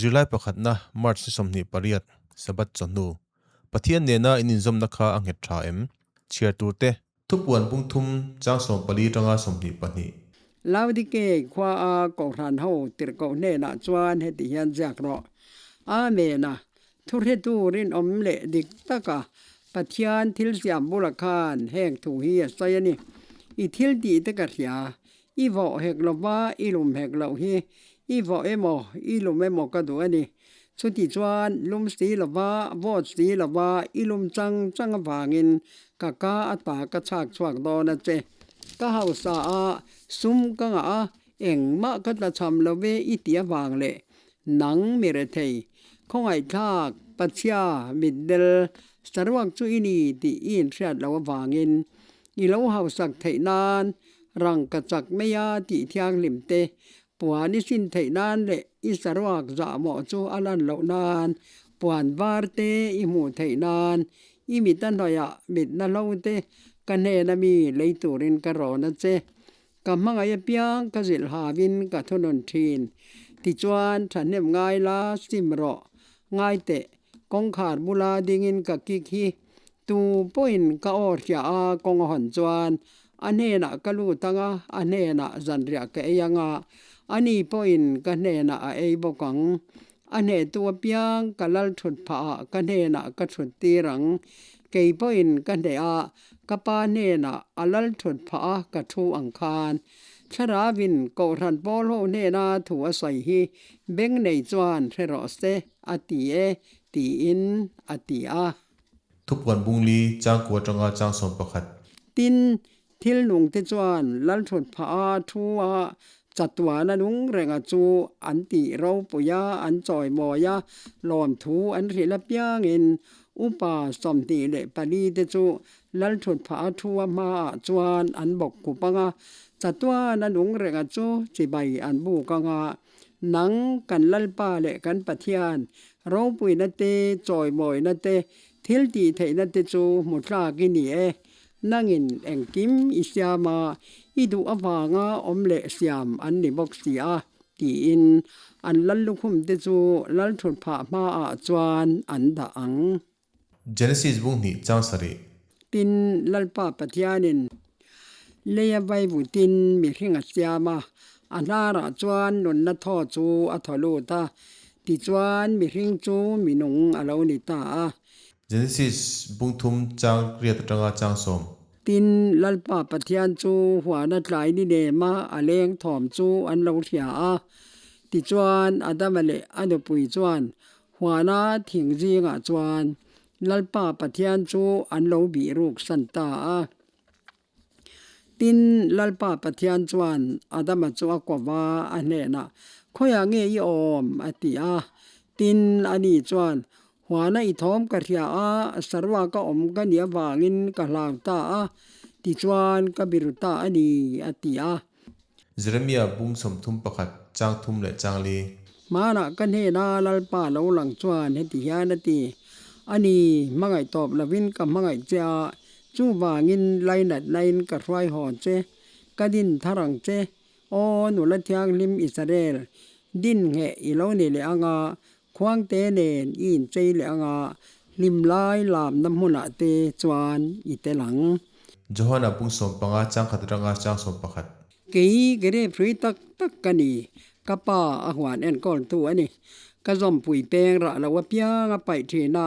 Zirlai pakhatna, March ni 28, Sabbath chawhnu. Pathian nena in inzawmna kha a nghet tha em? Chhiar turte. Thupuan bung thum chang 14 atanga 22. Laodikei khua a Kohhran ho tirhkoh hnenah chuan heti hian ziak rawh, Amen a, thuhretu rinawm leh dik taka Pathian thil siam bula khan heng thu hi a sawi a ni. I thil tih te ka hria, i vawh hek lova i lum hek loh hi i vawh emaw i lum emaw ka duh a ni. Chuti chuan lum si lova vawt si lova i lum chang chang avangin ka ka ata ka chhak chhuak dawn a che. Ka hausa a, sum ka ngah a, engmah ka tla chham lo ve i ti avang leh nang mi rethei, khawngaihthlak, pachhia, mitdel, saruak chu i ni tih i inhriat loh avangin i lo hausak theih nan rangka chak mai a tih thianghlim te Puan i sin theih nan leh i saruak zahmawh chu a lan loh nan, puan var te i hmuh theih nan, i mit a hnuaiah mitna hlo te ka hnena mi lei turin ka rawn a che. Ka hmangaih apiang ka zilh havin ka thunun thin. Tichuan, thahnem ngai la sim rawh. Ngai teh, kawngkhar bula dingin ka kik hi tu pawhin ka aw hria a kawng a hawn chuan A hnenah ka lut ang a, a hnenah zanriah ka ei ang a, ani pawhin ka hnenah a ei bawk ang. A hnehtu apiang ka lal thut phah ah ka hnenah ka thut tir ang. Kei pawhin ka hneh a, ka pa hnenah a lal thut phah a ka thu ang khan. Thlarauin Kohhran pawl ho hnena thu a sawi hi beng nei chuan hre rawh se, a ti e, tiin a ti a. Thupuan bungli changkua atanga chang 11. Tin, thil nungte chuan Lalthut phah a thu a chatuan a nung renga chu an tih ropui a, an chawimawi a, lawmthu an hrilh apiangin upa 24 te chu Lalthut phah a thu a hmaah chuan an bawk khup ang a, chatuan a nung renga chu chibai an buk ang a. Nang kan Lalpa leh kan Pathian ropuina te, chawimawina te, thil tih theihna te chu hmu tlak i ni e. Nangin engkim i siam a, i duh avanga awm leh siam an ni bawk si a, tiin an lal lukhum te chu Lalthutphah hmaah chuan an dah ang. Genesis bung hnih chang sarih. Tin, Lalpa Pathianin leia vaivutin mihring a siam a, a hnarah chuan nunna thaw chu a thaw lut a, tichuan mihring chu minung a lo ni ta a. Genesis bung thum chang riat atanga chang 10. Tin, Lalpa Pathian chu huana tlai ni nema a leng thawm chu an lo hria a, tichuan Adama leh a nupui chuan Huana thing zingah chuan Lalpa Pathian chu an lo bih ruk san ta a. Tin, Lalpa Pathian chuan Adama chu a ko va, a hnenah, Khawiah nge i awm? a ti a. Tin, ani chuan, Huana i thawm ka hria a, saruak a awm ka nih avangin ka hlau ta a, tichuan ka biru ta a ni, a ti a. Jeremia bung 31 chang thum leh chang li. Hmanah ka hnena Lalpa lo lang chuan heti hian a ti, A ni, hmangaih tawp lovin ka hmangaih che a, chuvangin lainatnain ka hruai haw che, ka din thar ang che, Aw nula thianghlim Israel, din ngheh i lo ni leh ang a, khuangte nen i inchei leh ang a, hlim lai lamna hmunah te chuan i tel ang. Johana bung 15 chang khat atanga chang 11. Kei grape hrui tak tak ka ni, ka pa a huan enkawltu a ni. Ka zawmpui peng rah lo apiang a paih thin a,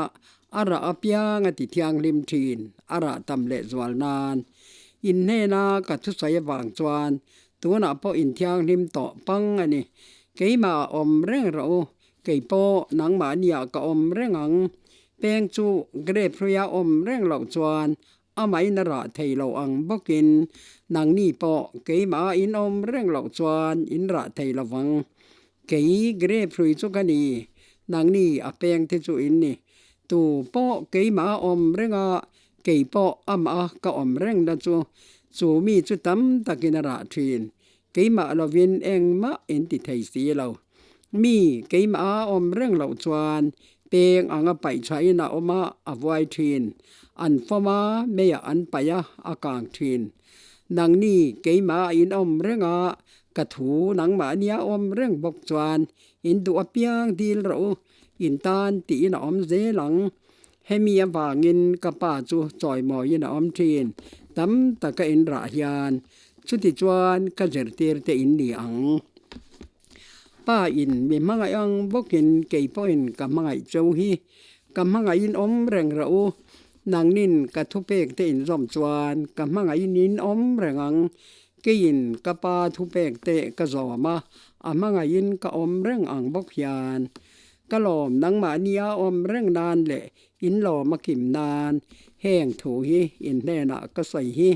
a rah apiang a ti thianghlim thin, a rah tam leh zual nan. In hnena ka thusawi avang chuan tunah pawh in thianghlim tawh pang a ni. Keimah a awm reng rawh u, kei pawh nangmahniah ka awm reng ang. Peng chu grape hruia awm reng loh chuan Amahin a rah thei lo ang bawkin nangni pawh keimah in awm reng loh chuan in rah thei lo vang. Kei grape hrui chu ka ni, nangni a peng te chu in ni. Tu pawh keimah a awm reng a, kei pawh amah ka awm reng na chu, chu mi chu tam takin a rah thin. Keimah lovin engmah in ti thei si lo. Mi keimah a awm reng loh chuan peng anga paih chhuahin a awm a, a vuai thin. An fawm a, meiah an paih a, a kang thin. Nangni keimah in awm reng a, Ka thu nangmahnia awm reng bawk chuan in duh apiang dil rawh u, in tan tiin a awm zel ang. Hemi avangin ka Pa chu chawimawiin a awm thin, tam taka in rah hian. Chutichuan ka zirtirte in ni ang. Pa in mi hmangaih ang bawkin kei pawhin ka hmangaih cheu hi. Ka hmangaihin awm reng rawh u. Nangnin ka thupek te inzawm chuan ka hmangaihin in awm reng ang. Keiin ka Pa thupek te ka zawm a, a hmangaihin ka awm reng ang bawk hian. Ka lawm nangmahnia awm reng nan leh in lawm a kim nan heng thu hi in hnenah ka sawi hi.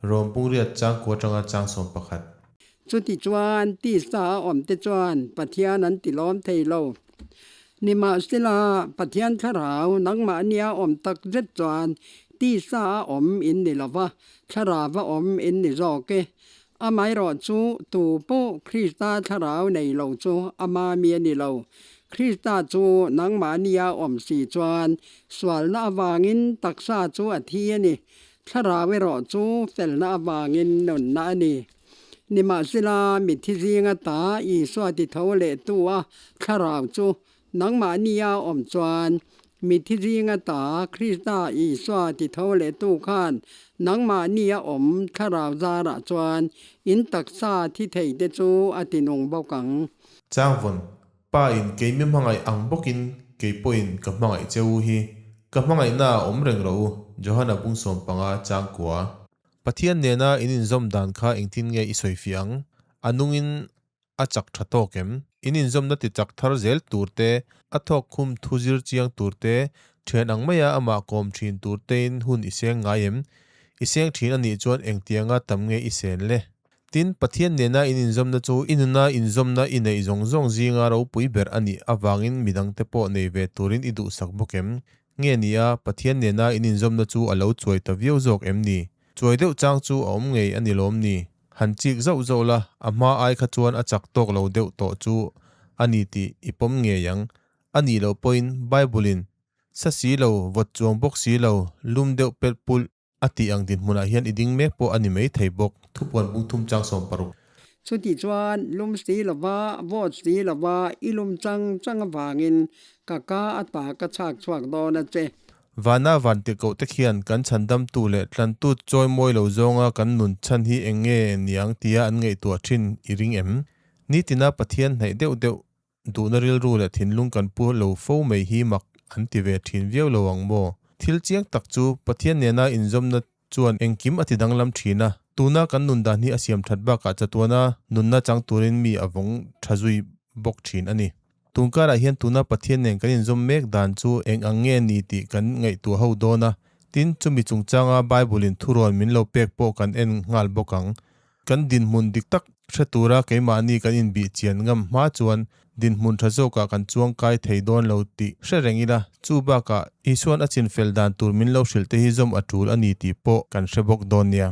Rawm pungriat changkua atanga changsawm pakhat. Chutichuan, tisa a awmte chuan Pathian an tilawm thei lo. Nimahsela, Pathian thlarau nangmahnia awm tak zet chuan tisa a awm in ni lo va, thlarau a awm in ni zawk e. Amaherawh chu tu pawh Krista thlarau nei lo chu ama mi a ni lo. Krista chu nangmahnia awm si chuan sualna avangin taksa chu a thi a ni. Thlarau erawh chu felna avangin nunna a ni. Nimahsela, mitthi zinga ta Isua ti tho leh tu a thlarau chu nangmahnia awm chuan, mitthi zinga ta Krista Isua ti tho leh tu khan nangmahnia awm thlarau zarah chuan in taksa thi thei te chu a ti nung bawk ang. Changvawn, Pa in kei mi hmangaih ang bawkin kei pawhin ka hmangaih che u hi, ka hmangaihna a awm reng rawh u, Johana bung 15 changkua. Pathian nena in inzawm dan kha engtin nge i sawi fiah ang? A nungin a chak tha tawk em? In inzawmna ti chak thar zel tur te, a thawk khum thu zir chiang tur te, thian ang maia amah kawm thin tur tein hun i seng ngai em? I seng thin a nih chuan engtianga tam nge i sen le? Tin, Pathian nena in inzawmna chu i nuna inzawmna i neih zawng zawng zinga ropui ber a nih avangin midangte pawh nei ve turin i duhsak bawk em? Nge ni a, Pathian nena in inzawmna chu a lo chuai ta viau zawk em ni? Chuai deuh chang chu a awm ngei a ni lawm ni? Han chik zauh zauh la, a hma ai kha chuan a chak tawk lo deuh tawh chu a ni tih i pawm ngei ang. A nih loh pawhin Bible-in, Sa si lo, vawt chuang bawk si lo, lum deuh pelh pulh, A tih ang dinhmunah hian i ding mek pawh a ni mai thei bawk. Thupuan bung thum chang 60. Chuti chuan lum si lova, vawt si lova, i lum chang chang avangin ka ka ata ka chhak chhuak dawn a che. Vana vantirhkoh te khian kan chhandamtu leh tlantu chawi mawi lo zawnga kan nun chhan hi eng nge niang tia an ngaihtuah thin i ring em? Nitina Pathian hnaih deuh deuh Duhna rilru leh thinlung kan pu lo fo mai hi mak an ti ve thin viau lo ang maw? Thil chiang tak chu Pathian nena inzawmna chuan engkim a ti danglam thin a, tuna kan nun dan hi a siam that bakah chatuana nunna chang turin mi a vawng tha zui bawk thin a ni. Tun karah hian tuna Pathian nen kan inzawm mek dan chu eng ang nge ni tih kan ngaihtuah ho dawn a, tin chumi chungchanga Bible-in thurawn min lo pek pawh kan en nghal bawk ang. Kan dinhmun dik tak hre tura keimahni kan inbih chian ngam hma chuan dinhmun tha zawkah kan chuang kai thei dawn lo tih hre reng ila, chu bakah Isuan a chinfel dan tur min lo hrilh te hi zawm a tul a ni tih pawh kan hre bawk dawn nia.